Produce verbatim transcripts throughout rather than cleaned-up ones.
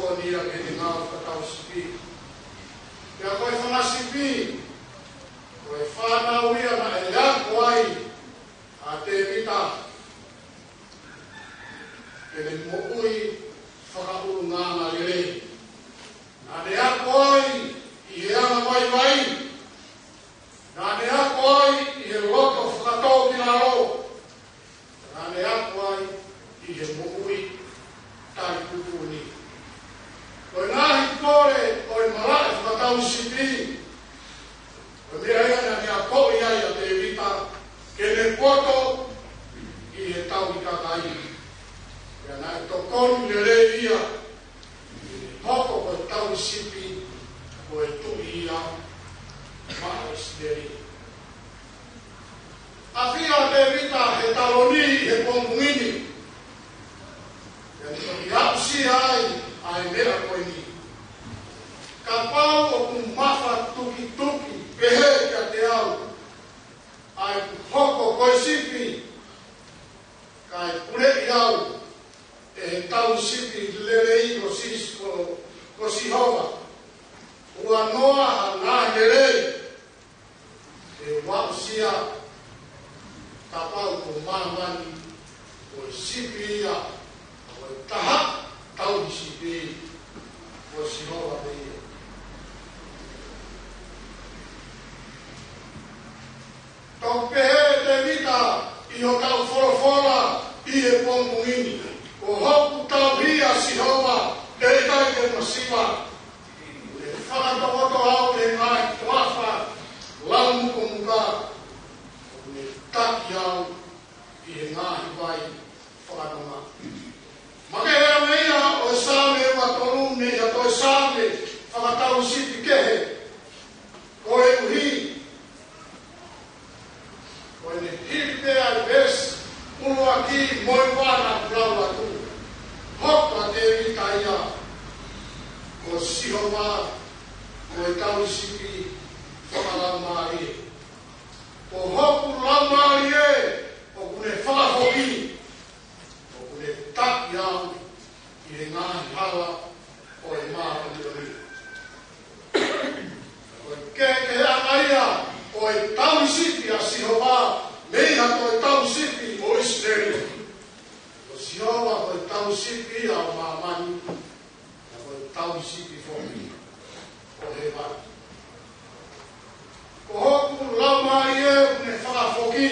Ia ke ne ngāue fakatauhisipi. Pea ko e fanga sipi, ko e fānau ia naʻe ako ai ʻa Tēvita ke ne moʻui fakaʻulungaanga lelei. Naʻa ne ako ai ʻi he anga vaivai. Naʻa ne ako ai ʻi he loto fakatōkilalo. Naʻa ne ako ai ʻi he moʻui tali tuʻutuʻuni. Ko e ngaahi pole ʻo e malaʻe fakatauhisipi, ko e meʻa ia naʻa ne akoʻi ai ʻa Tēvita ke ne poto ʻi he tauhi kakai. Pea naʻe tokoni lelei ia ke ne hoko ko e tauhisipi, ko e tuʻi ia maʻa ʻIsileli. ʻAfio ʻa Tēvita he taloni he pongipongi ni, pea ne toki aʻusia ai ʻa e meʻa ko eni: Kapau ʻoku mafatukituki pehē kiate au ʻa ʻeku hoko ko e sipi, kae puleʻi au ʻe he tauhisipi lelei ko Sīsū, ko, ko Sihova, huanoa ha ngaahi lelei te u aʻusia, kapau ko māmani ko e sipi ia, ko e taha tauhisipi ko Sihova pē ia. Toki pehē ʻe Tēvita ʻi hotau folofola ʻi he pongipongi ni: Ko hoku tauhi ʻa Sihova, ʻe ʻikai te u masiva. ʻOku ne fakatokoto au ʻi he ngaahi toafa laumukomuka. ʻOku ne taki au ʻi he ngaahi vai fakanonga. Makehe ʻa e meʻa ʻo e Saame ua tolu mei ha toe Saame fakatauhisipi kehe, koeʻuhi ko ʻene hili pē ʻa e veesi ʻuluaki mo e ua naʻa ku lau atu. Hoko ʻa Tēvita ia ko Sihova ko e tauhisipi fakalaumālie. Ko hoku laumālie ʻoku ne fakafoki, ʻoku ne taki au ʻi he ngaahi hala ʻo e māʻoniʻoni. Ko e kehekeheʻanga ia ʻo e tauhisipi ʻa Sihova mei ha toe tauhisipi ʻo ʻIsileli. Ko Sihova ko e tauhisipi ia ʻo māmani, pea ko e tauhisipi foki ʻo hēvani. Ko hoku laumālie ʻoku ne fakafoki,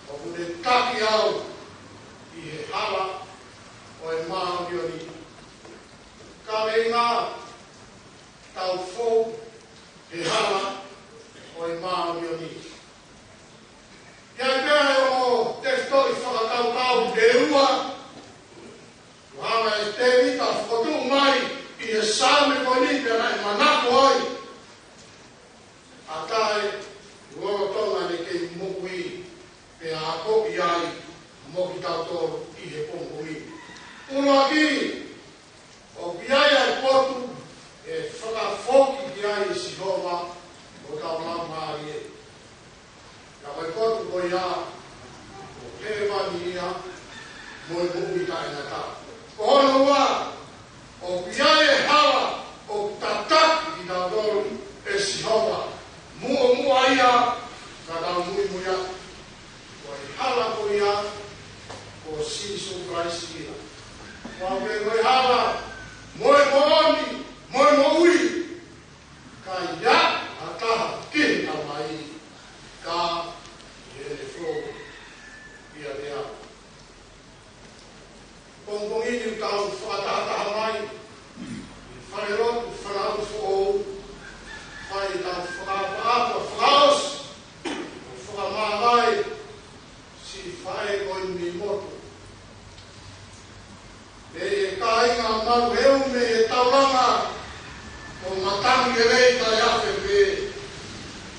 ʻoku ne taki au ʻi he hala ʻo e māʻoniʻoni. Kaveinga: Tau fou he hala ʻo e māʻoniʻoni. ʻI ai pē ʻa e ongo tefitoʻi fakakaukau ʻe ua kuo hanga ʻe Tēvita ʻo fokotuʻu mai ʻi he Saame ko eni, pea naʻe manako ai ʻa taʻe lolotonga ne kei moʻui, pea akoʻi ai mo kitautolu ʻi he pongipongi ni. ʻUluaki, ʻoku ʻi ai ʻa e potu ʻe fakafoki ki ai ʻe Sihova hotau laumālie. Ka ko e potu ko ia ko hēvani ia mo e moʻui taʻengata. Ko hono ua, ʻoku ʻi ai e hala ʻoku tataki kitautolu ʻe Sihova muʻomuʻa ia ka tau muimui atu. Ko e hala ko ia ko Sīsū Kalaisi ia. Ko e hala mo e moʻoni mo e moʻui. Ka ʻi ai ha taha ki he Tamai, ka ʻi heʻene fou ʻiate au. Pongipongi ni ʻoku tau fakatahataha mai ʻi he falelotu Fānau Foʻou, fai ʻetau fakaʻapaʻapa fakaʻosi ʻo fakamāvae siʻi faʻē ko eni mei motu. Pea ʻi he kāinga malu heu mei he taulanga, ʻo matangi lelei kae afe pē.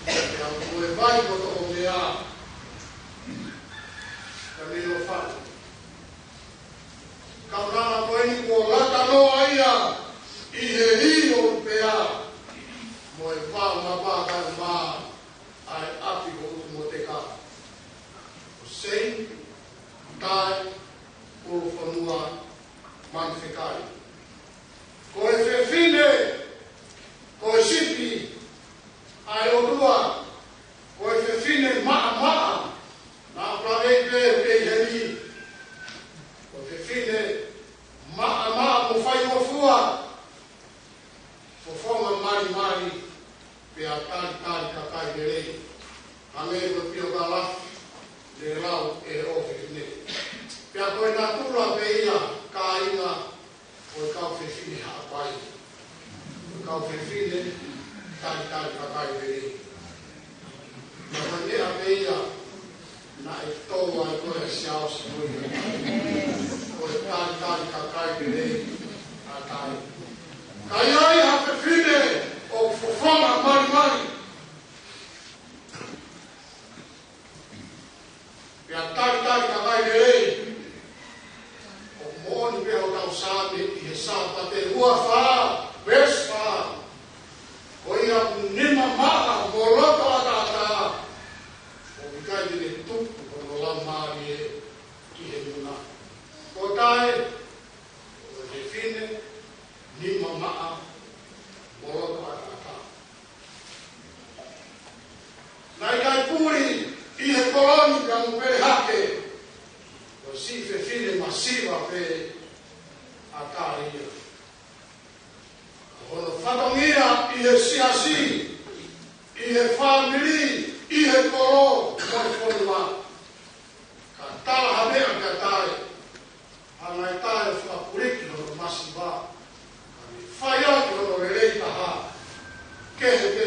Pea mo e vai ko toʻo mea. Ka mei lo fatu. Kaunanga ko eni kuo lata noa ia ʻi he hī ʻo pea mo e vao mapa kae mā ʻa e ʻapi ko Utumoteka. Ko Seini, Tae, Ulufonua, Manufekai. ʻOua, fofonga malimali, pea talitali kakai lelei. Hangē ko e piokalafi ne lau ʻe he ʻofefine. Pea ko e natula pē ia, kāinga, ʻo e kau fefine haʻapai, ʻo e kau fefine talitali kakai lelei. Ka ko e meʻa pē ia naʻe tō ai ko e Siaosi ko ia, ko e talitali kakai lelei ʻa e kāinga. Ka ʻi ai ha fefine ʻoku fofonga malimali, pea talitali kakai lelei, ʻoku moʻoni pē hotau Saame ʻi he Sāpate ua fā, veesi fā: Ko ia ʻoku nima maʻa mo loto ʻataʻatā, ʻoku ʻikai te ne tuku hono laumālie ki he muna. Ko tae, ko e fefine nima maʻa mo loto ʻataʻatā. Naʻe ʻikai puli ʻi he kolo ni ka mo pele hake, ko e siʻi fefine masiva pē ʻa Talia. Ko hono fatongia ʻi he siasi, ʻi he fāmili, ʻi he kolo, mo e fonua. Ka tala ha meʻa kia tae, hanga ʻe tae ʻo fakapuliki hono masiva, ka ne fai ʻaki hono lelei taha, kehe pē